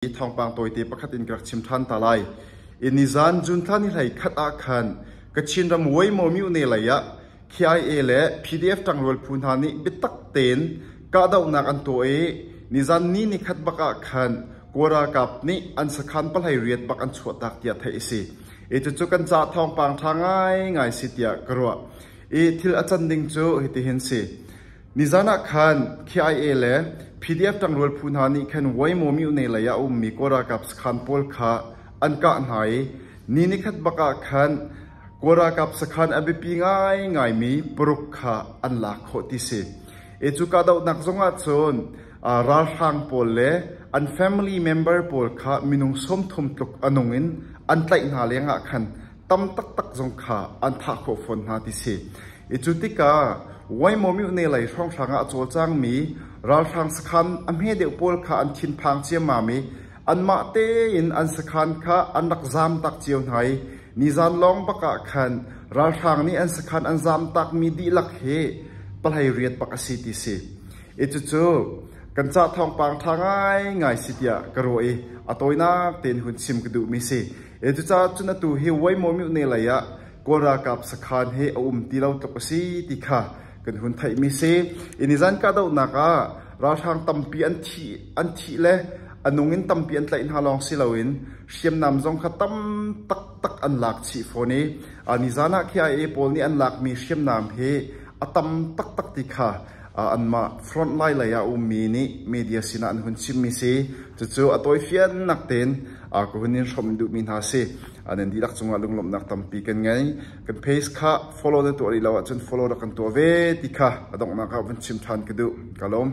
Thawngpang tawite pakhat in ka rak chim ṭhan ta lai. I nizan June thla ni hlei khat ah khan Kachin ram Waimo myone lei ah KIA le PDF ṭangrual phu hna nih biatak tein kahdohnak an tuah i nizan ni nikhat bak ah khan Kawl ralkap nih an sakhan pahlei riat bak an chuahtak tiah theih a si. I cucu kan caah thawngpang ṭha ngaingai si tiah ka ruah. I thil a can ding cu hitihin si. Nizan ah khan KIA le PDF ṭangrual phu hna nih khan Waimo myone lei ah a ummi Kawl ralkap sakhan pawl kha an kah hna i ni nikhat bak ah khan Kawl ralkap sakhan a biapi ngaingaimi paruk kha an lak khawh ti si. I cu kahdohnak zong ah cun ralhrang pawl le an family member pawl kha minung 30 tluk a nung in an tlaih hna leng ah khan tam taktak zong kha an thah khawh fawn hna ti si. I cu tikah Waimo myone lei hrawnghrang ah a cawlcangmi ralhrang sakhan a hme deuh pawl kha an thinphang ciammam i anmah tein an sakhan kha an rak zamtak cio hna i nizan lawng bak ah khan ralhrang nih an sakhan an zamtakmi dihlak hi pahlei riat bak a si ti si. I cucu kan ca thawngpang ṭha ngaingai si tiah ka ruah i a tawinak tein hun chim ka duhmi si. I cucaah cun atu hi Waimo myone lei ah Kawl ralkap sakhan hi a um ti lo tluk a si ti kha kan hun theihmi si. I nizan kahdohnak ah ralhrang tampi an thih an thih le a nung in tampi an tlaih hna lawng si loin hriamnam zong kha tam taktak an lak chih fawn i nizan ah KIA pawl nih an lakmi hriamnam hi a tam taktak ti kha anmah front line lei ah ummi nih media sinah an hun chimmi si. Cucu a tawifiannak tein ka hun in hrawmh duhmi hna si. Nan dihlak cungah lunglawmhnak tampi kan ngei. Kan page kha follow na tuah rih lo ahcun follow rak kan tuah ve ti kha a donghnak ah vun chim ṭhan ka duh. Ka lawm.